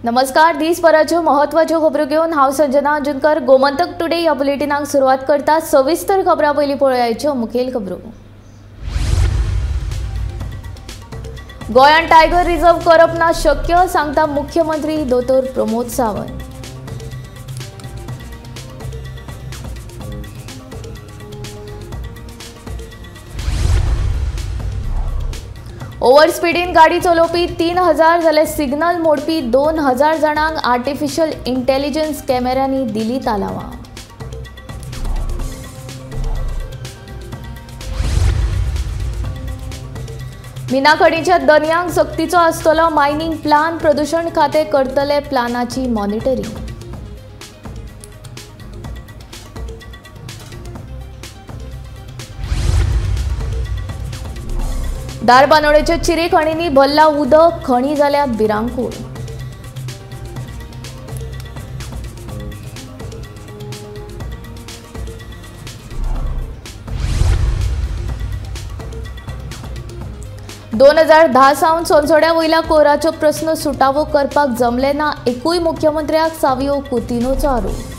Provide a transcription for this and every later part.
नमस्कार, दिसभराच्यो महत्वाच्यो खबरो घेवन हांव संजना अंजुनकर गोमंतक टुडे ह्या बुलेटिनाक सुरवात करता। सविस्तर खबरां पयलीं पळोवयाच्यो मुखेल खबरो। गोंयांत टायगर रिझर्व करप ना शक्य, सांगता मुख्यमंत्री दोतोर प्रमोद सावंत। ओव्हर स्पीडीन गाडी चलोवपी 3000 जाल्यार सिग्नल मोडपी 2000 जाणांक आर्टिफिशियल इंटेलिजन्स कॅमेऱ्यांनी दिली तालावां। मिनाखणीच्या दर्यांक सक्तीचो आसतलो मायनिंग प्लान, प्रदूषण खातें करतले प्लानाची मॉनिटरींग। धारबांदोडेच्या चिरे खणींनी भरला उदक, खणी जाल्यात भिरांकूळ। दोन 2010 सावन सोनसोड्या वयल्या कोराचो प्रस्न सुटावो करपाक जमले ना, एकूय मुख्यमंत्र्याक सावियो कुतिनोचो आरोप।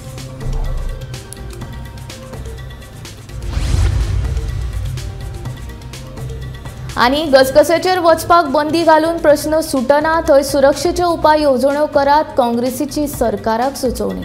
आनी घसघश्याचेर वचपाक बंदी घालून प्रस्न सुटना, थंय सुरक्षेच्यो उपाय येवजण्यो करात, काँग्रेसीची सरकाराक सुचोवणी।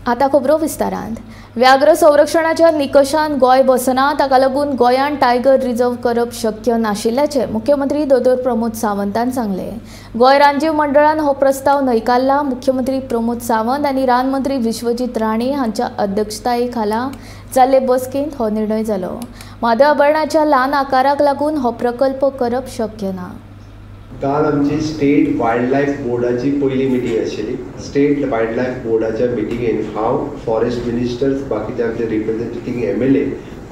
आतां खबरो विस्तारांत। व्याघ्र संरक्षणाच्या निकशान गोंय बसना, ताका लागून गोंयांत टायगर रिझर्व करप शक्य नाशिल्ल्याचें मुख्यमंत्री दोतोर प्रमोद सावंतान सांगलें। गोंय रानजीव मंडळान हो प्रस्ताव न्हयकारला। मुख्यमंत्री प्रमोद सावंत आनी रानमंत्री विश्वजीत राणे हांच्या अध्यक्षताये खाला जाल्ले बसकेंत हो निर्णय जालो। म्हादय अभयारण्याच्या ल्हान आकाराक लागून हो प्रकल्प करप शक्य ना। काल आमची स्टेट वायल्ड लायफ बोर्डाची पयली मिटींग आशिल्ली। स्टेट वायल्ड लायफ बोर्डाच्या मिटिंगेन हांव, फॉरेस्ट मिनिस्टर्स, बाकीचे आमचे रिप्रेझेंटेटीव MLA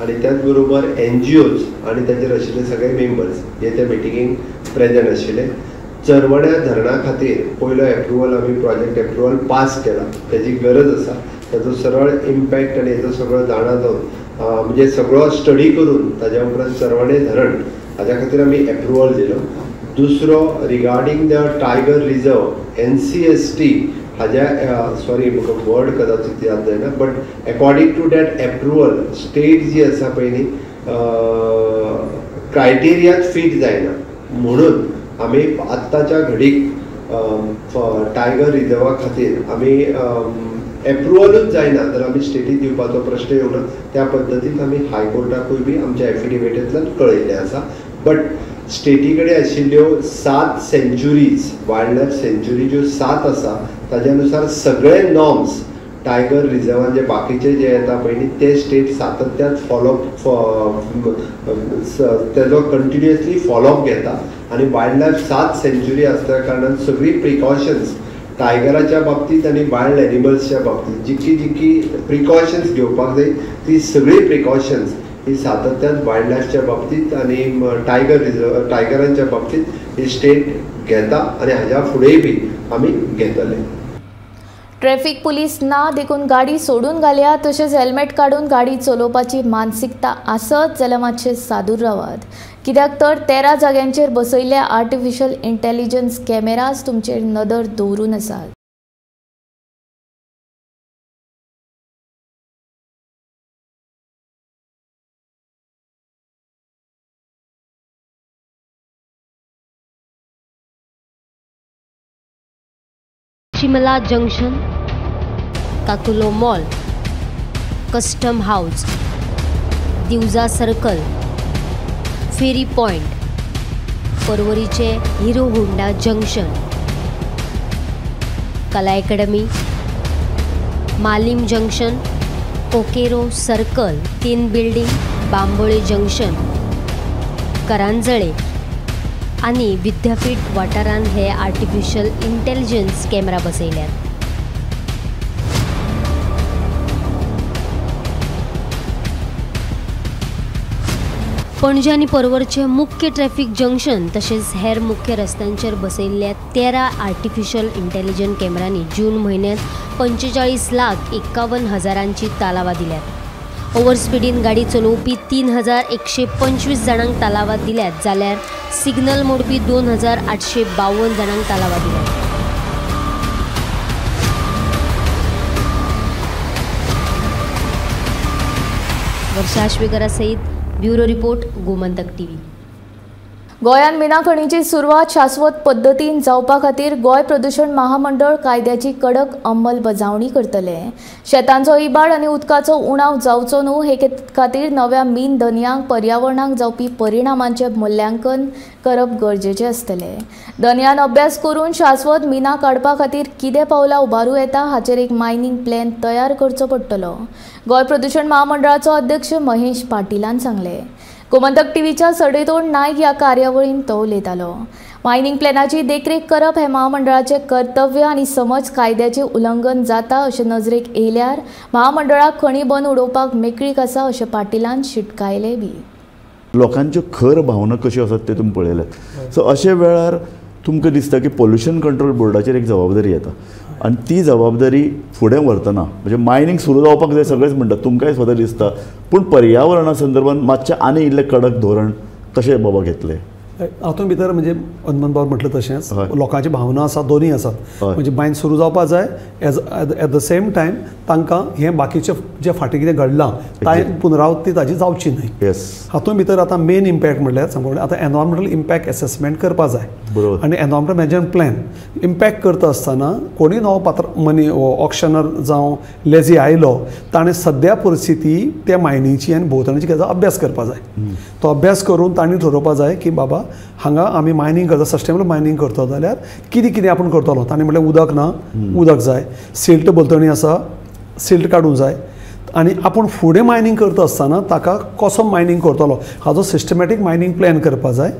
आनी त्याच बरोबर NGOs आनी ताचेर आशिल्ले सगळे मेंबर्स हे त्या मिटिंगेक प्रेजंट आशिल्ले। चरवण्या धरणा खातीर पयलो एप्रुवल आमी प्रोजेक्ट एप्रुवल पास केला, ताजी गरज आसा। ताजो सरळ इम्पॅक्ट आनी हेजो सगळो जाणा जावन म्हणजे सगळो स्टडी करून ताज्या उपरांत चरवणे धरण हाज्या खातीर आमी एप्रुवल दिलो। दुसरो regarding the tiger reserve NCST हाज्या सॉरी म्हाका वर्ड कदाचित याद जायना, but according to that approval state जी आसा पळय न्ही क्रायटेरियात फीट जायना, म्हणून आमी आत्ताच्या घडीक टायगर रिझर्वा खातीर आमी एप्रुवलूच जायना तर आमी स्टेटीक दिवपाचो प्रश्न येवना। त्या पद्दतीन आमी हायकोर्टाकूय बी आमच्या एफिडेविटांतल्यान कळयल्लें आसा। बट स्टेटी कडेन आशिल्ल्यो 7 सँच्युरीज, वायल्ड लायफ सँच्युरी ज्यो 7 आसा ताज्या नुसार सगळे नॉर्म्स टायगर रिझर्वान जे बाकीचे जे येता पळय न्ही ते स्टेट सातत्यान फॉलोअप तेजो कंटिन्युअसली फॉलोअप घेता आनी वायल्ड लायफ 7 सँच्युरी आसल्या कारणान सगळी प्रिकॉशन्स टायगराच्या बाबतींत आनी वायल्ड एनिमल्सच्या बाबतींत जितकी जितकी प्रिकॉशन्स घेवपाक जाय ती सगळी प्रिकॉशन्स ही सातत्यान वायल्ड लायफच्या बाबतींत आनी टायगर रिझर्व टायगरांच्या बाबतींत ही स्टेट घेता आनी हाज्या फुडेंय बी आमी घेतले। ट्रॅफिक पुलीस ना देखून गाडी सोडून घालया, तशेंच हेल्मेट काडून गाडी चलोवपाची मानसिकता आसत जाल्यार मातशें सादूर रावात, कित्याक तर 13 जाग्यांचेर बसयल्ले आर्टिफिशियल इंटेलिजन्स कॅमेराज तुमचेर नदर दवरून आसात। Shimla junction, Kakulo mall, custom house, Divja circle, ferry point, पर्वरीचे Hero Honda junction, Kala academy, Malim junction, Coqueiro circle, 3 building, Bambolim junction, Karanjale आनी विद्यापीठ वाठारांत हे आर्टिफिशियल इंटेलिजन्स कॅमेरा बसयल्यात। पणजे आनी पर्वरचे मुख्य ट्रॅफिक जंक्शन तशेंच हेर मुख्य रस्त्यांचेर बसयल्ल्या 13 आर्टिफिशियल इंटेलिजन्स कॅमेरांनी जून म्हयन्यांत 45,51,000 तालावां दिल्यात। ओव्हरस्पीडीन गाडी चलोवपी 3125 जाणांक तालावा दिल्यात जाल्यार सिग्नल मोडपी 2852 जाणांक तालावा दिल्यात. वर्षा आश्वेकरा सहित ब्युरो रिपोर्ट, गोमंतक टीव्ही. गोंयांत मिना खणीची सुरवात शाश्वत पद्दतीन जावपा खातीर गोंय प्रदूशण महामंडळ कायद्याची कडक अंमलबजावणी करतले. शेतांचो इबाड आनी उदकाचो उणाव जावचो न्हू हे खातीर नव्या मीन धनयांक पर्यावरणाक जावपी परिणामांचें मुल्यांकन करप गरजेचें आसतलें. धनयान अभ्यास करून शाश्वत मिना काडपा खातीर कितें पावलां उबारूं येता हाचेर एक मायनींग प्लॅन तयार करचो पडटलो. गोंय प्रदूशण महामंडळाचो अध्यक्ष महेश पाटीलान सांगलें. गोमंतक टीव्हीच्या सडेतोड नायक ह्या कार्यावळींत तो उलयतालो. मायनींग प्लॅनाची देखरेख करप हें महामंडळाचें कर्तव्य आनी समज कायद्याचें उल्लंघन जाता अशें नजरेक येयल्यार महामंडळाक खणी बंद उडोवपाक मेकळीक आसा अशें पाटीलान शिटकायलें बी. लोकांच्यो खर भावना कश्यो आसात ते तुमी पळयल्यात. सो अशे वेळार तुमकां दिसता की पोल्युशन कंट्रोल बोर्डाचेर एक जबाबदारी येता आनी ती जबाबदारी फुडें व्हरतना म्हणजे मायनींग सुरू जावपाक जाय सगळेच म्हणटात, तुमकांय स्वता दिसता, पूण पर्यावरणा संदर्भात मातशें आनी इल्लें कडक धोरण कशें बाबा घेतलें? हातूंत भितर म्हणजे हनुमंत बाब म्हटलें तशेंच लोकांची भावना आसा, दोनूय आसात. म्हणजे मायन सुरू जावपाक जाय, as at the same time तांकां हें बाकीचें जें फाटीं कितें घडलां तांय पुनरावृत्ती ताजी जावची न्हय. हातूंत भितर आतां मेन इम्पॅक्ट म्हणल्यार सांगू आतां एनवायरमेंटल इम्पॅक्ट एसेसमेंट करपाक जाय आनी एनवायरमेंटल मॅनेजमेंट प्लॅन इम्पॅक्ट करता आसतना कोणूय नवो पात्र मनी ऑक्शनर जावं लेजी आयलो ताणें सद्या परिस्थिती त्या मायनीची आनी भोंवतणची ताजो अभ्यास करपाक जाय. तो अभ्यास करून तांणी ठरोवपाक जाय की बाबा हांगा आमी मायनींग करता, सस्टेनेबल मायनींग करता जाल्यार कितें कितें आपूण करतलो. ताणें म्हटलें उदक ना, उदक जाय, सिल्ट भोंवतणी आसा, सिल्ट काडूंक जाय आनी आपूण फुडें मायनींग करता आसतना ताका कसो मायनींग करतलो हाजो सिस्टमॅटीक मायनींग प्लॅन करपाक जाय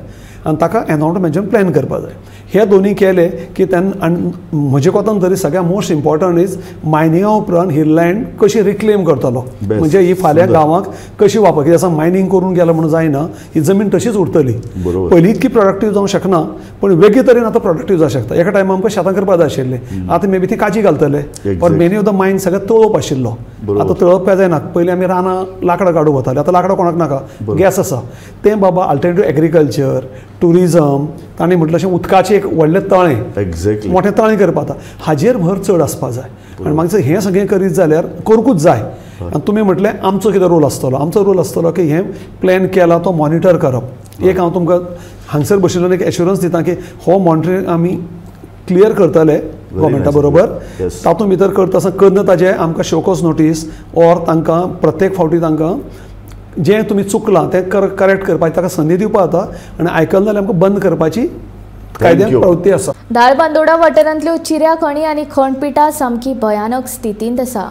आनी ताका एनवायरमेंटल मॅनेजमेंट प्लॅन करपाक जाय. हे दोनूय केले की तेन्ना आनी म्हजे कोतान तरी सगळ्यात मोस्ट इम्पॉर्टंट is मायनिंगा उपरांत ही लँड कशी रिक्लेम करतलो, म्हणजे ही फाल्यां गांवाक कशी वापर, कित्याक आसा मायनींग करून गेलो म्हणून जायना, ही जमीन तशीच उरतली. पयलीं इतकी प्रोडक्टीव जावंक शकना पण वेगळे तरेन आतां प्रोडक्टीव जावंक शकता. एका टायमार आमकां शेतां करपाक जाय आशिल्लें, आतां मे बी ती काजी घालतले, पण मेनी ऑफ the मायन सगळें तळप आशिल्लो, आतां तळप काय जायना. पयलीं आमी रानां लांकडां काडूंक वताले, आतां लांकडां कोणाक नाका, गॅस आसा. तें बाबा अल्टरनेटीव एग्रीकल्चर, टुरिजम, तांणी म्हटलें अशें उदकाचें एक व्हडलें तळें, एक्झॅक्टली मोठें तळें करपाक जाता, हाजेर भर चड आसपाक जाय. आनी मागीर हें सगळें करीत जाल्यार करूंकूच जाय. आनी तुमी म्हटलें आमचो कितें रोल आसतलो, आमचो रोल आसतलो की हें प्लॅन केला तो मॉनिटर करप. एक हांव तुमकां हांगसर बशिल्ल्यान एक एश्युरन्स दिता की हो मॉनिटरींग आमी क्लियर करतले गव्हर्मेंटा बरोबर. तातूंत भितर करता आसतना करना ताजें आमकां शोकॉज नोटीस ऑर तांकां प्रत्येक फावटी तांकां जें तुमी चुकलां तें करेक्ट करपाची ताका संदी दिवपाक जाता आनी आयकलें जाल्यार आमकां बंद करपाची कायद्यान प्रवृत्ती आसा. धारबांदोडा वाठारांतल्यो चिऱ्या खणी आनी खणपिठां सामकी भयानक स्थितींत आसा.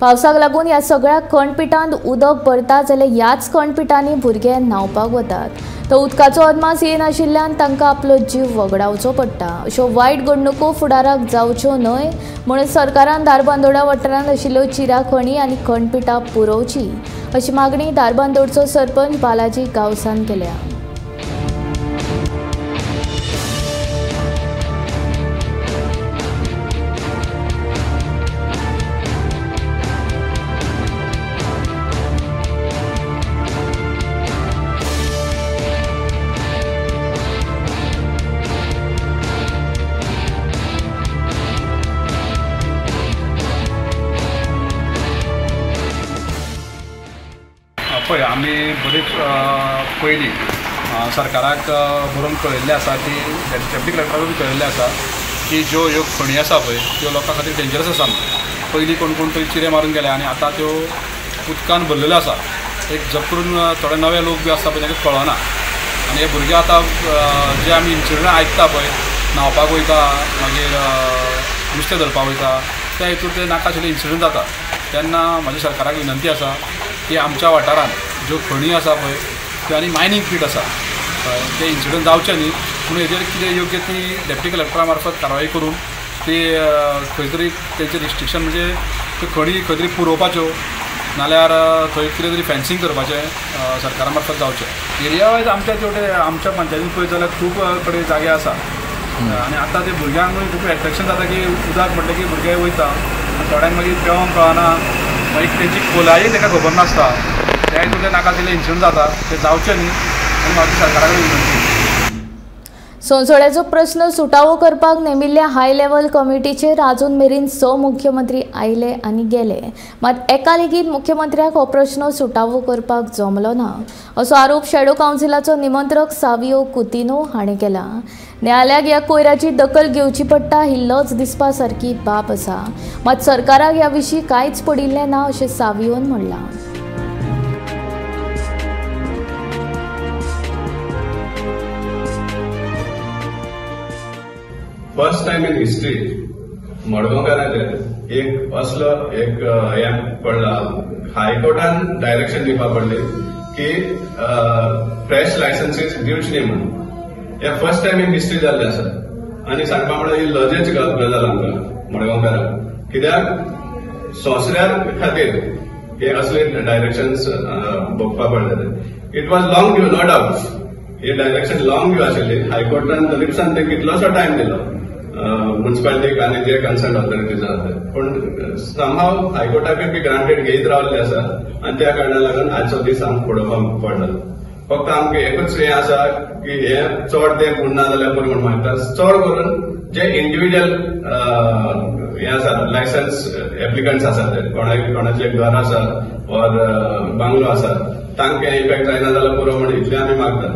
पावसाक लागून ह्या सगळ्या खणपिठांत उदक भरता जाल्यार ह्याच खणपिठांनी भुरगे न्हांवपाक वतात, तो उदकाचो अदमास येनाशिल्ल्यान तांकां आपलो जीव वगडावचो पडटा. अश्यो वायट घडणुको फुडाराक जावच्यो न्हय म्हणून सरकारान धारबांदोडा वाठारांत आशिल्ल्यो चिऱ्या खणी आनी खणपिठां पुरोवची अशी मागणी धारबांदोडचो सरपंच बालाजी गांवसान केल्या. पळय आमी बरीच पयलीं सरकाराक बरोवन कळयल्लें आसा की डेप्युटी कलेक्टराकूय कळयल्लें आसा की ज्यो ह्यो खणी आसा पळय त्यो लोकां खातीर डेंजरस आसा. पयलीं कोण कोण तरी चिरे मारून गेले आनी आतां त्यो उदकान भरलेल्यो आसा. एक जप करून थोडे नवे लोक बी आसता पळय तांकां कळना आनी हे भुरगे आतां जे आमी इन्सिडंट आयकता पळय, न्हांवपाक वयता, मागीर नुस्तें धरपाक वयता, त्या हितून ते नाका आशिल्ले इन्सिडंट जाता. तेन्ना म्हाजी सरकाराक विनंती आसा की आमच्या वाठारांत ज्यो खणी आसा पळय त्यो आनी मायनींग पीट आसा ते इन्सिडंट जावचे न्ही म्हणून हेजेर कितें योग्य ती डेप्युटी कलेक्टरा मार्फत कारवाई करून ती खंय तरी तेंचें रिस्ट्रिक्शन म्हणजे त्यो खणी खंय तरी पुरोवपाच्यो, नाल्यार थंय कितें तरी फेन्सींग करपाचें सरकारा मार्फत जावचें. एरिया वायज आमच्या तेवटे आमच्या पंचायतीन पळयत जाल्यार खूब कडेन जागे आसा आनी आतां ते भुरग्यांकूय खूब एट्रेक्शन जाता की उदक म्हटलें की भुरगे वयता, थोड्यांक मागीर पेंवंक कळना, मागीर तेंची खोलाय तांकां खबर नासता, त्या हितूंतल्यान नाका आशिल्ले इन्सिडंट जाता, ते जावचे न्ही आनी म्हाजी सरकारा कडेन विनंती. सोंसोळ्याचो प्रस्न सुटावो करपाक नेमिल्ल्या हाय लेव्हल कमिटीचेर आजून मेरेन 6 मुख्यमंत्री आयले आनी गेले, मात एका लेगीत मुख्यमंत्र्याक हो प्रस्न सुटावो करपाक जमलो ना असो आरोप शॅडो कावन्सिलाचो निमंत्रक सावियो कुतिनो हाणें केला. न्यायालयाक ह्या कोयराची दखल घेवची पडटा ही लज दिसपा सारकी बाब आसा, मात सरकाराक ह्या विशीं कांयच पडिल्लें ना अशें सावियोन म्हणलां. फर्स्ट टायम इन हिस्ट्री मडगांवकारांचेर एक असलो एक हें पडला, हायकोर्टान डायरेक्शन दिवपा पडली की फ्रेश लायसन्सीस दिवचे न्ही म्हणून. हे फर्स्ट टायम इन हिस्ट्री जाल्लें आसा आनी सांगपा म्हणल्यार ही लजेची गजाल आमकां मडगांवकारांक, कित्याक सोंसऱ्या खातीर हे असले डायरेक्शन्स भोगपा पडले. It was long due, no doubt hey direction long due आशिल्ली. हायकोर्टान तरीपसान ते कितलोसो टायम दिलो म्युनिसिपालिटीक आनी जे कन्सर्न ऑथॉरिटीज आसा ते, पूण समहाव हायकोर्टाकूय बी ग्रांटेड घेयत रावल्ले आसा आनी त्या कारणाक लागून आजचो दीस आमकां पळोवपाक पडलो. फक्त आमकां एकूच हें आसा की हें चड तें उरना जाल्यार पुरो म्हूण मागता. चड करून जे इंडिविज्युअल हें आसा लायसन्स एप्लिकंट्स आसा ते कोणाचें घर आसा ऑर बांगलो आसा तांकां इफेक्ट जायना जाल्यार पुरो म्हूण इतलें आमी मागतात.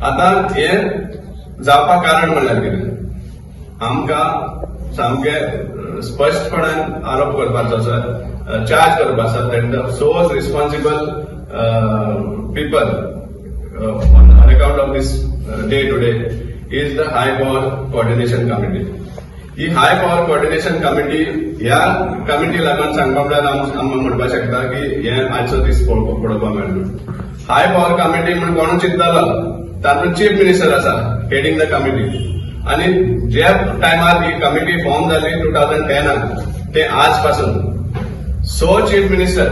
आतां हें जावपाक कारण म्हणल्यार कितें, आमकां सामकें स्पश्टपणान आरोप करपाचो आसा, चार्ज करपाचो आसा that the source responsible people on account of this day to day is the high power coordination committee. He high power coordination committee, ह्या कमिटी लागून सांगपा म्हळ्यार आमी म्हणपाक शकता की हें आजचो दीस पळोवपाक मेळ्ळो. हाय पॉवर कमिटी म्हूण कोणूय चिंततालो तातूंत चीफ मिनिस्टर आसा हेडींग the committee, आनी ज्या टायमार ही कमिटी फॉर्म जाली 2010 ते आज पासून 6 चीफ मिनिस्टर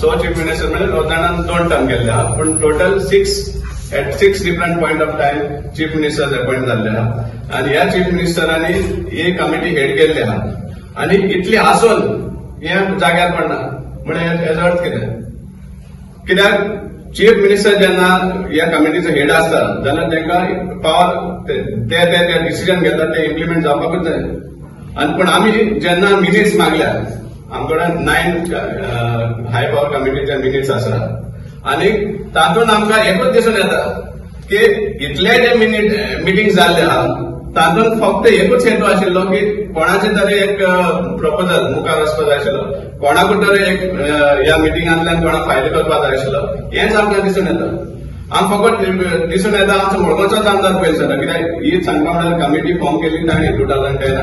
म्हणजे 2 जाणांनी 2 टर्म केल्ले आहा, पूण total 6 at 6 different point of time chief minister appoint जाल्ले आहा आनी ह्या चीफ मिनिस्टरांनी ही कमिटी हेड केल्ली आहा आनी इतली आसून हें जाग्यार पडना म्हणजे हेजो अर्थ कितें, कित्याक चीफ मिनिस्टर जेन्ना ह्या कमिटीचो हेड आसता जाल्यार तांकां पावर ते ते डिसिजन घेतात ते इम्प्लिमेंट जावपाकूच जाय. आनी पूण आमी जेन्ना मिनिट्स मागल्या आमचे कडेन 9 हाय पॉवर कमिटीचे मिनिट्स आसा आनी तातूंत आमकां एकूच दिसून येता की इतले जे मिटींग जाल्ले आहा तातूंत फक्त एकूच हेतू आशिल्लो की कोणाचे तरी एक प्रपोजल मुखार वचपाक जाय आशिल्लो, कोणाकूय तरी एक ह्या मिटिंगांतल्यान कोणाक फायदो करपाक जाय आशिल्लो, हेंच आमकां दिसून येता. आम फकत दिसून येता आमचो मडगांवचोच आमदार पयलो जाता, कित्याक ही सांगपा म्हणल्यार कमिटी फॉर्म केली ताणें 2010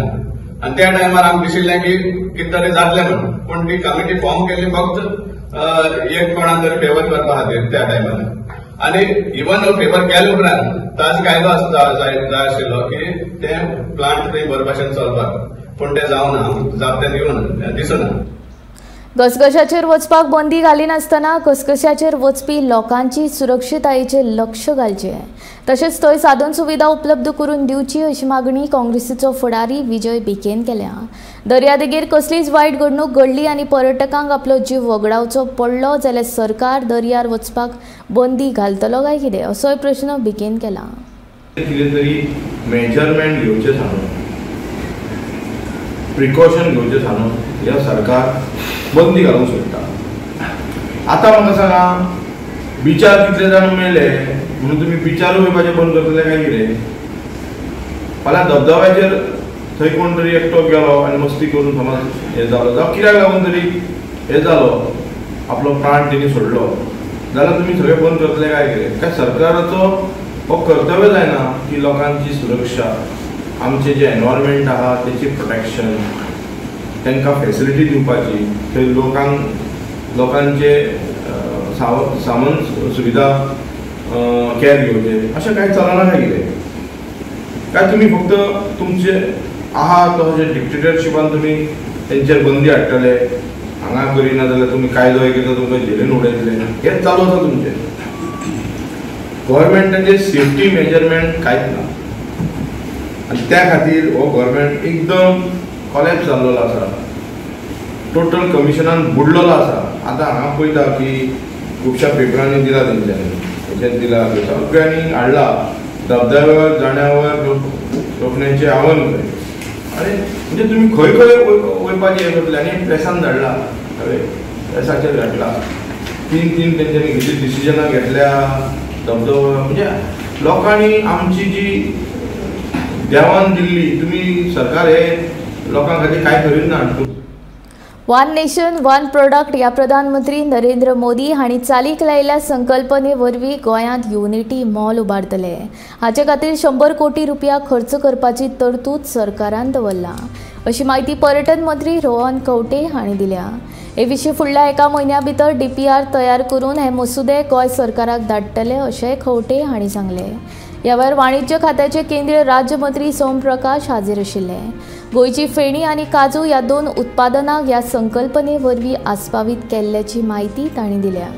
आनी त्या टायमार आमकां दिशिल्लें की कितें तरी जातलें म्हणून, पूण ती कमिटी फॉर्म केली फक्त एक कोणाक तरी फेवर करपा खातीर त्या टायमार. आनी इवन फेवर केले उपरांत ताजो कायदो जाय आशिल्लो की ते प्लांट थंय बरे भाशेन चलपाक, पूण तें जावना, जाता तें दिवना दिसना. घसघशाचेर वचपाक बंदी घालिनासतना घसघशाचेर वचपी लोकांची सुरक्षिततायेचेर लक्ष घालचें, तशेंच थंय साधन सुविधा उपलब्ध करून दिवची अशी मागणी काँग्रेसीचो फुडारी विजय भिकेन केल्या. दर्यादेगेर कसलीच वायट घडणूक घडली आनी पर्यटकांक आपलो जीव वगडावचो पडलो जाल्यार सरकार दर्यार वचपाक बंदी घालतलो काय कितें असोय प्रश्न भिकेन केला. कितें तरी मेजरमेंट घेवचें सांगून, प्रिकॉशन घेवचें सांगून ह्या सरकार बंदी घालूंक सोदता. आतां म्हाका सांगा, बिचार कितले जाण मेले म्हणून तुमी बिचारूय वयपाचें बंद करतले काय कितें? फाल्यां धबधब्याचेर थंय कोण तरी एकटो गेलो आनी मस्ती करून समज हें जालो जावं कित्याक लागून तरी हें जालो, आपलो प्राण तेणी सोडलो जाल्यार तुमी सगळें बंद करतले काय कितें? काय सरकाराचो हो कर्तव्य जायना की लोकांची सुरक्षा, आमचें जें एनवायरमेंट आहा तेची प्रोटेक्शन, तांकां फेसिलिटी दिवपाची, थंय लोकांक लोकांचे सामान सुविधा कॅर घेवचे, अशें कांय चलना काय कितें? काय तुमी फक्त तुमचे आहा तशें डिक्टेटरशिपान तुमी तेंचेर बंदी हाडटले, हांगा करिना जाल्यार तुमी कायदो केलो तुमकां जेलीन उडयतले, हेंच चालू आसा तुमचें. गव्हर्मेंटाचे सेफ्टी मेजरमेंट कांयच ना आनी त्या खातीर हो गव्हर्मेंट एकदम कॉलॅप्स जाल्लो आसा. टोटल कमिशनान बुडलेलो आसा. आतां हांगा पळयता की खुबश्या पेपरांनी दिला तेंच्यांनी, हेच्यान दिला, सगळ्यांनी हाडला धबधब्यावर जाण्यावर रोखण्याचें आव्हान खंय. आनी म्हणजे तुमी खंय खंय वयपाचें हें करतले. आनी प्रेसान धाडला, कळ्ळें, प्रेसाचेर धाडला, तीन तीन तेंच्यांनी कितें डिसिजनां घेतल्या धबधबो. म्हणजे लोकांनी आमची जी देवान दिल्ली, तुमी सरकार हे लोकां खातीर कांय करिना. वन नेशन वन प्रोडक्ट ह्या प्रधानमंत्री नरेंद्र मोदी हांणी चालीक लायिल्ल्या संकल्पने वरवीं गोंयांत युनिटी मॉल उबारतले. हाचे खातीर 100 कोटी रुपया खर्च करपाची तरतूद सरकारान दवरला अशी म्हायती पर्यटन मंत्री रोहन खंवटे हांणी दिल्या. हे विशीं फुडल्या एका म्हयन्या भितर DPR तयार करून हे मसुदे गोंय सरकाराक धाडटले अशेंय खंवटे हांणी सांगलें. ह्या वेळार वाणिज्य खात्याचे केंद्रीय राज्यमंत्री सोमप्रकाश हाजीर आशिल्ले. गोंयची फेणी आनी काजू ह्या दोन उत्पादनाक ह्या संकल्पने वरवीं आस्पावीत केल्ल्याची म्हायती तांणी दिल्या.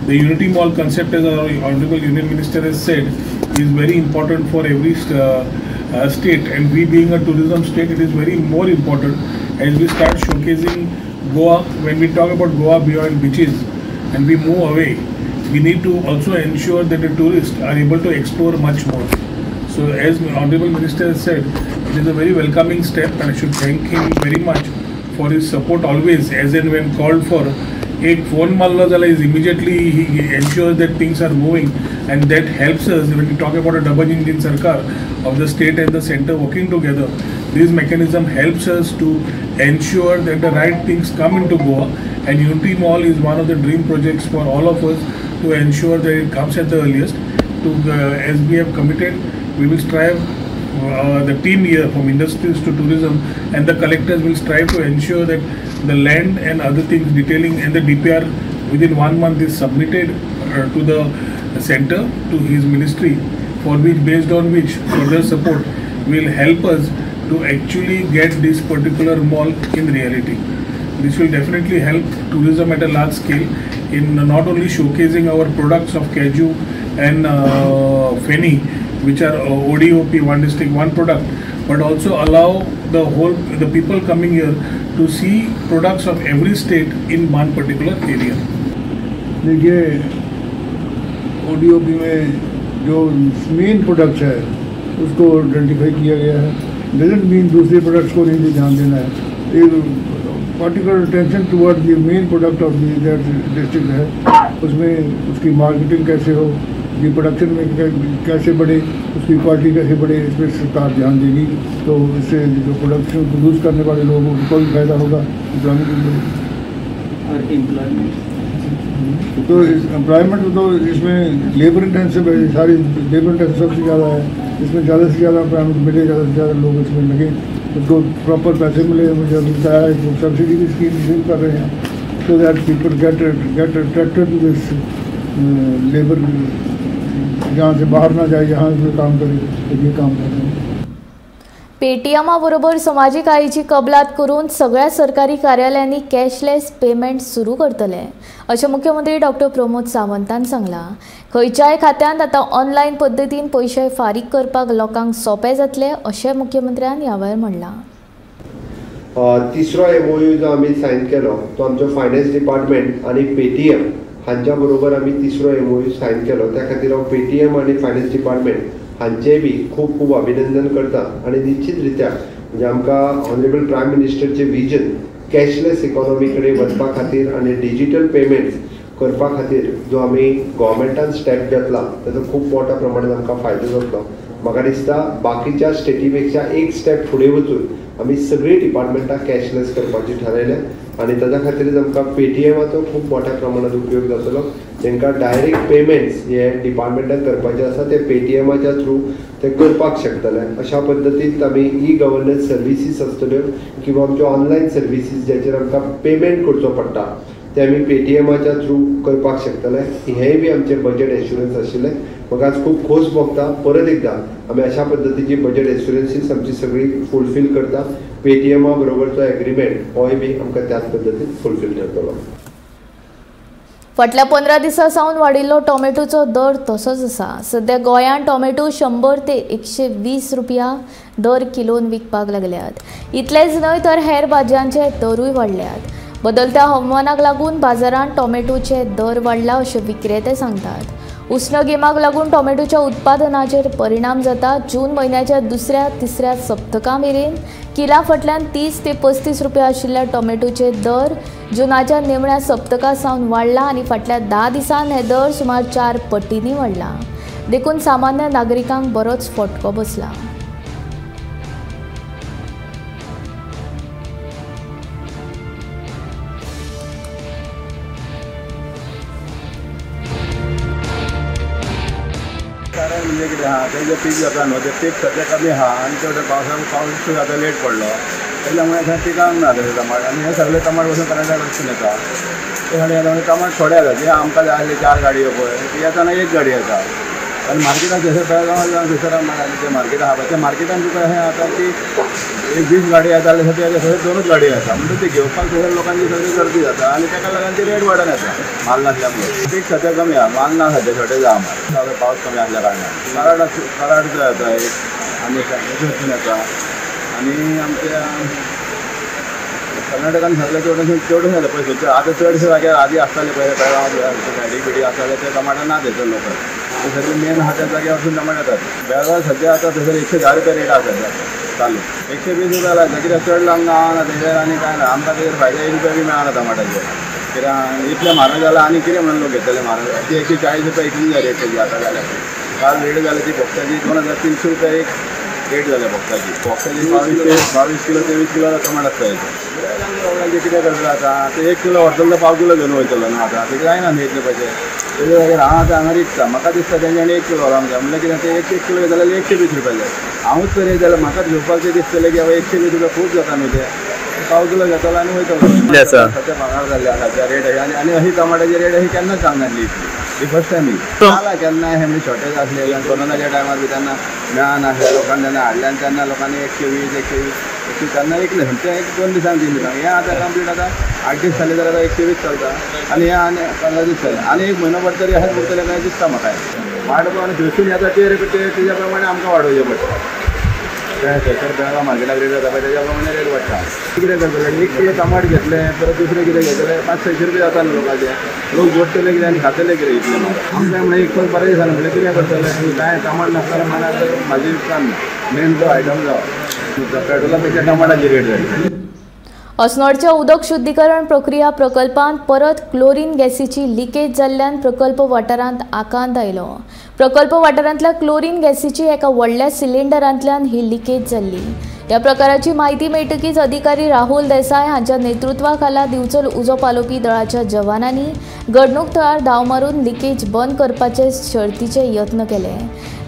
The Unity Mall concept, as our Honorable Union Minister has said, is very important for every state, and we being a tourism state, it is very more important as we start showcasing Goa. When we talk about Goa beyond beaches and we move away, we need to also ensure that the tourists are able to explore much more. So as Honorable Minister has said, it is a very welcoming step, and I should thank him very much for his support always, as and when called for. एक phone मारलो जाल्यार is immediately he ensures that things are moving, and that helps us when we talk about a double engine sarkar of the state and the center working together. This mechanism helps us to ensure that the right things come into Goa, and Unity Mall is one of the dream projects for all of us to ensure that it comes at the earliest. To as we have committed, we will strive, the team here from industries to tourism and the collectors will strive to ensure that the land and other things detailing and the DPR within 1 month is submitted to the center, to his ministry, for which, based on which further support will help us to actually get this particular mall in reality. This will definitely help tourism at a large scale in not only showcasing our products of Kaju and Feni, which are ODOP, one district, one product, but also allow the people coming here to see products of every state in one particular area. देखिए, ODOP में जो main products है उसको identify किया गया है. Doesn't mean दूसरे products को नहीं ध्यान देना है. एक particular attention toward the main product of the district है, उसमें उसकी मार्केटिंग कैसे हो, ये प्रोडक्शन में कैसे बढ़े, उसकी क्वालिटी कैसे बढ़े, इस पर सरकार ध्यान देगी. तो इससे जो प्रोडक्शन प्रोड्यूस करने वाले लोग उनको भी फायदा होगा, एम्प्लॉयमेंट भी बढ़ेगी. और एम्प्लॉयमेंट तो एम्प्लॉयमेंट तो इसमें लेबर इंटेंसिव है, सारी लेबर इंटेंसिव सबसे ज़्यादा है. इसमें ज़्यादा से ज़्यादा एम्प्लॉयमेंट मिले, ज़्यादा से ज़्यादा लोग इसमें लगे, उसको प्रॉपर पैसे मिले. मुझे बताया सब्सिडी की स्कीम शुरू कर रहे हैं, so that people get attracted to this labour, जहाँ से बाहर ना जाए, यहाँ से काम करे, तो ये काम कर रहे हैं. पेटीएमा बरोबर समाजीक आयची कबलात करून सगळ्या सरकारी कार्यालयांनी कॅशलेस पेमेंट सुरू करतले अशें मुख्यमंत्री डॉक्टर प्रमोद सावंतान सांगलां. खंयच्याय खात्यांत आतां ऑनलायन पद्दतीन पयशे फारीक करपाक लोकांक सोंपें जातलें अशें मुख्यमंत्र्यान ह्या वेळार म्हणलां. तिसरो MOU जो आमी सायन केलो तो आमचो फायनान्स डिपार्टमेंट आनी पेटीएम हांच्या बरोबर आमी तिसरो MOU sign केलो. त्या खातीर हांव पेटीएम आनी फायनान्स डिपार्टमेंट हांचें बी खूब खूब अभिनंदन करता. आनी निश्चित रित्या म्हणजे आमकां ऑनरेबल प्रायम मिनिस्टरचें विजन कॅशलेस इकॉनॉमी कडेन वचपा खातीर आनी डिजीटल पेमेंट्स करपा खातीर जो आमी गव्हर्मेंटान स्टेप घेतला ताचो खूब मोठ्या प्रमाणात आमकां फायदो जातलो. म्हाका दिसता बाकीच्या स्टेटी पेक्षा एक स्टेप फुडें वचून आमी सगळीं डिपार्टमेंटां कॅशलेस करपाचें थारायलें आनी ताच्या खातीरच आमकां पेटीएमाचो खूब मोठ्या प्रमाणात उपयोग जातलो. तांकां डायरेक्ट पेमेंट्स हे डिपार्टमेंटान करपाचे आसा ते पेटीएमाच्या थ्रू ते करपाक शकतले. अशा पद्दतीन आमी ई गव्हर्नन्स सर्विसीस आसतल्यो किंवा आमच्यो ऑनलायन सर्विसीस ज्याचेर आमकां पेमेंट करचो पडटा ते आमी पेटीएमाच्या थ्रू करपाक शकतले. हेंय बी आमचें बजेट एश्युरन्स आशिल्लें. म्हाका आज खूब खोस भोगता परत एकदां आमी अशा पद्दतीची बजेट एश्युरन्सीस आमची सगळी फुलफील करता. पेटीएमा बरोबरचो एग्रीमेंट होय बी आमकां त्याच पद्दतीन फुलफील करतलो. फाटल्या 15 दिसां सावन वाडिल्लो टोमॅटोचो दर तसोच आसा. सध्या गोंयांत टोमॅटो 100 ते 120 रुपया दर किलोन विकपाक लागल्यात. इतलेंच न्हय तर हेर भाजयांचे दरूय वाडल्यात. बदलत्या हवामानाक लागून बाजारांत टोमॅटोचे दर वाडला अशें विक्रेते सांगतात. उष्ण गिमाक लागून टोमॅटोच्या उत्पादनाचेर परिणाम जाता. जून म्हयन्याच्या दुसऱ्या तिसऱ्या सप्तका मेरेन किला फाटल्यान 30 ते 35 रुपया आशिल्ल्या टोमॅटोचे दर जुनाच्या निमण्या सप्तका सावन वाडला आनी फाटल्या 10 दिसांत हे दर सुमार 4 पटींनी वाडला. देखून सामान्य नागरिकांक बरोच फटको बसला. कारण म्हणजे कितें आहा, तें जें पीक जाता न्हू तें पीक सद्या कमी आहा आनी चड पावसाक पावस आतां लेट पडलो तेच्या मुळे थंय पिकांक ना तशें टमाट आनी हे सगळे टमाट वचून कर्नाटकासून येता. ते खातीर टमाट थोडे येता, जे आमकां जाय आसले 4 गाडयो पळय ती येताना 1 गाडी येता. आनी मार्केटान जशें बेळगांव जावं दुसऱ्या जें मार्केट आहा पळय त्या मार्केटान तुका अशें आतां की एक 20 गाडी येता जाल्यार थंय 2च गाडयो येता, म्हणटकीर ते घेवपाक थंयसर लोकांची सगळी गर्दी जाता आनी ताका लागून ती रेट वाडून येता माल नासल्या मुळे. पीक सद्या कमी आहा, माल ना सद्या शॉर्टेज आहा, माल पावस कमी आसल्या कारणान. कराडचो येता एक आनी थंयसून येता आनी आमच्या कर्नाटकान सगळे चेवडून जाले पळय थंयसर. आतां चडशे जाग्यार आदी आसताले पळय बेळगांव सायडीक बिडी आसताले ते टमाटर ना थंयसर लोक, ते सगळे मेन आहा त्या जाग्यार वचून टमाटर येतात. बेळगांव सद्या आतां थंयसर 110 रुपया रेट आहा सद्या चालू, 120 रुपया लागता. कित्याक चड लांब ना तेजेर आनी कांय ना, आमकां तेजेर फायदो 1 रुपया बी मेळना टमाटाचेर. कित्याक इतलें म्हारग जालां आनी कितें म्हणून लोक घेतले म्हारग. ती 140 रुपया इतली जाय रेट तेजी आतां जाल्या. काल रेट जाली ती बोक्साची 2300 रुपया एक रेट जाल्या बोक्साची. बोक्साची 22 किलो 23 किलो टमाट आसता येते. कितें करतले आतां ते 1 किलो व्हरतलो तर पाव किलो घेवन वयतलो न्हू आतां, ते जायना न्हू इतले पयशे. तेजे जाग्यार हांव आतां हांगा विकता, म्हाका दिसता तेंच्यांनी 1 किलो व्हरोंक जाय, म्हणल्यार कितें ते 1 किलो घेतले जाल्यार 120 रुपया जाय. हांवूच तर जाल्यार म्हाकाच घेवपाक तें दिसतलें की बाबा 120 रुपया खूब जाता न्हू, ते पाव किलो घेतलो आनी वयतलो. सद्या भांगर जाल्ले आसा सद्या रेट अशी आनी अशी टमाटाची रेट अशी केन्नाच सांगनासली इतली, ही फर्स्ट टायम ही जाला. केन्ना हें म्हणजे शॉर्टेज आसली कोरोनाच्या टायमार बी तेन्ना मेळनासलें लोकांक, तेन्ना हाडलें आनी तेन्ना लोकांनी 120 120 तेन्ना विकलें. तें 1-2 दिसांक 3 दिसांक हें आतां कंप्लीट आतां 8 दीस जाले जाल्यार आतां 120 चलता आनी हें आनी 15 दीस जाले आनी 1 म्हयनो भर तरी अशेंच उरतलें काय दिसता म्हाका. वाडप आनी थंयसून येता ते तेज्या प्रमाणे आमकां वाडोवचें पडटा. तें थंयसर बेळगांव मार्केटाक रेट जाता पळय तेज्या प्रमाणे रेट वाडटा. कितें करतले 1 किलो टमाट घेतले परत दुसरें कितें घेतले 500-600 रुपया जाता न्हू लोकांचे. लोक जोडटले कितें आनी खातले कितें इतलें म्हारग. आमकां म्हणल्यार एक पण बरें दिसना म्हणल्यार कितें करतले, कांय टमाट नासतना मनाक भाजी विकता मेन तो आयटम जावो पेट्रोला पेक्षा टमाटाची रेट जाली. अस्नोडच्या उदक शुद्धीकरण प्रक्रिया प्रकल्पांत परत क्लोरीन गॅसीची लिकेज जाल्ल्यान प्रकल्प वाठारांत आकांत आयलो. प्रकल्प वाठारांतल्या क्लोरीन गॅसीची एका व्हडल्या सिलिंडरांतल्यान ही लिकेज जाल्ली. ह्या प्रकाराची म्हायती मेळटकीच अधिकारी राहुल देसाय हांच्या नेतृत्वाखाला दिवचल उजो पालोवपी दळाच्या जवानांनी घडणूक थळार धांव मारून लिकेज बंद करपाचे शर्तीचे यत्न केले.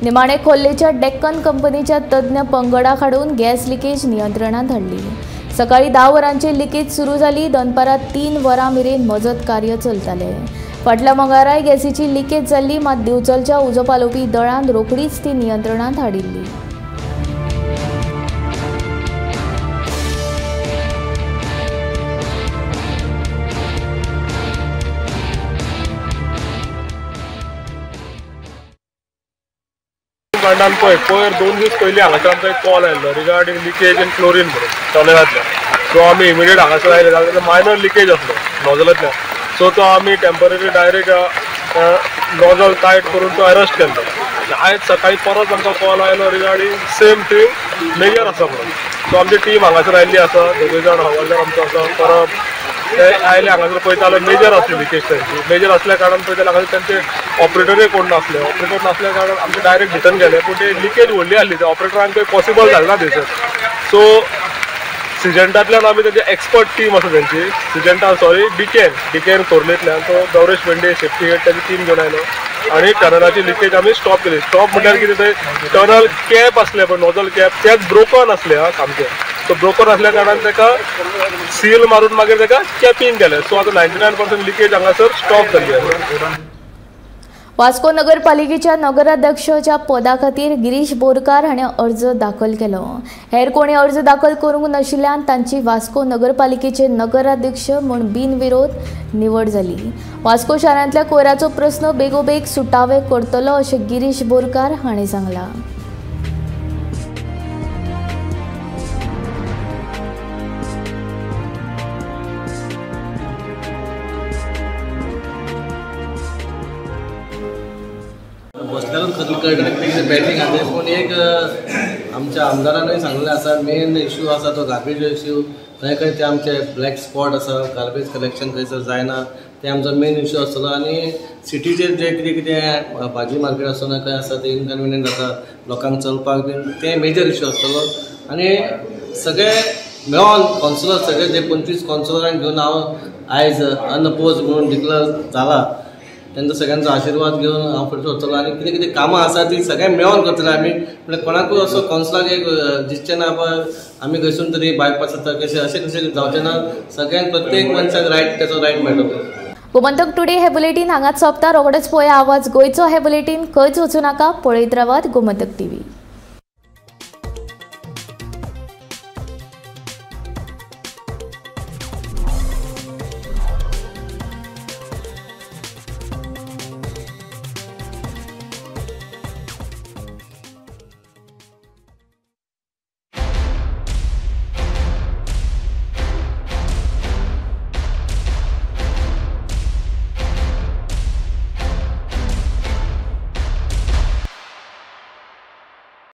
निमाणे खोर्लेच्या डेक्कन कंपनीच्या तज्ञ पंगडाक हाडून गॅस लिकेज नियंत्रणांत हाडली. सकाळी 10 वरांचेर लिकेज सुरू जाली. दनपारां 3 वरां मेरेन मजत कार्य चलतालें. फाटल्या मंगळाराय गॅसीची लिकेज जाल्ली, मात दिवचलच्या उजो पालोवपी दळान रोखडीच ती नियंत्रणांत हाडिल्ली. कारणान पळय पयर 2 दीस पयलीं हांगासर आमकां एक कॉल आयिल्लो रिगार्डींग लिकेज इन क्लोरीन म्हणून टनलांतल्यान. सो आमी इमिडिएट हांगासर आयले जाल्यार मायनर लिकेज आसलो नोजलांतल्यान. सो तो आमी टेम्पररी डायरेक्ट नोजल टायट करून तो अरेस्ट केल्लो. आयज सकाळीं परत आमकां कॉल आयलो रिगार्डींग सेम थींग मेजर आसा म्हणून. सो आमची टीम हांगासर आयिल्ली आसा, दोगूय जाण हवालदार आमचो आसा. परत ते आयले हांगासर पळयता जाल्यार मेजर आसली लिकेज तांची. मेजर आसल्या कारणान पळयता हांगासर तांचे ऑपरेटरूय कोण नासले. ऑपरेटर नासल्या कारणान आमचे डायरेक्ट भितर गेले, पूण ते लिकेज व्हडली आसली, ते ऑपरेटरांक पॉसिबल जालें ना थंयसर. सो सिजंटांतल्यान आमी तेंचे एक्सपर्ट टीम आसा तेंची, सिजंटा सॉरी डिकेन खोर्लेंतल्यान तो गौरेश भेंडे सेफ्टी हेड ताची टीम घेवन आयलो आनी टनलाची लिकेज आमी स्टॉप केली. स्टॉप म्हणल्यार कितें, ते टनल कॅप आसलें पळय नोजल कॅप तेच ब्रोकन आसलें हा सामकें. सो ब्रोकन आसल्या कारणान ताका सील मारून मागीर ताका कॅपिंग केलें. सो आतां 99% लिकेज हांगासर स्टॉप जाल्ली आसा. वास्को नगरपालिकेच्या नगराध्यक्षाच्या पदा खातीर गिरीश बोरकार हाणें अर्ज दाखल केलो. हेर कोणी अर्ज दाखल करूंक नाशिल्ल्यान तांची वास्को नगरपालिकेचे नगराध्यक्ष म्हूण बिनविरोध निवड जाली. वास्को शारांतल्या कोयराचो प्रस्न बेगोबेग सुटावे करतलो अशें गिरीश बोरकार हाणें सांगलां. बसल्यारूच खरें कळटा बॅटींग आसा, पूण एक आमच्या आमदारानूय सांगलें आसा, मेन इशू आसा तो गार्बेज इशू. खंय खंय ते आमचे ब्लॅक स्पॉट आसा, गार्बेज कलेक्शन खंयसर जायना, ते आमचो मेन इशू आसतलो. आनी सिटीचेर जे कितें कितें भाजी मार्केट आसतना खंय आसा ते इनकन्विनियंट जाता लोकांक चलपाक बीन, ते मेजर इशू आसतलो. आनी सगळे मेळोन कावन्सिलर सगळे जे 25 कावन्सिलरांक घेवन हांव आयज अनअपोज म्हणून डिक्लेअर जाला, तेंचो सगळ्यांचो आशिर्वाद घेवन हांव फुडें सरतलो. आनी कितें कितें कामां आसा ती सगळ्यांक मेळोन करतले आमी. म्हणल्यार कोणाकूय असो कावन्सिलाक एक दिसचें ना बाबा आमी खंयसून तरी बायपास जाता कशें, अशें कशें जावचें ना. सगळ्यांक प्रत्येक मनशाक रायट तेचो रायट मेळटलो. गोमंतक टुडे हे बुलेटीन हांगाच सोंपता. रोखडेच पळया आवाज गोंयचो हे बुलेटीन. खंयच वचूं नाका, पळयत रावात गोमंतक टीव्ही.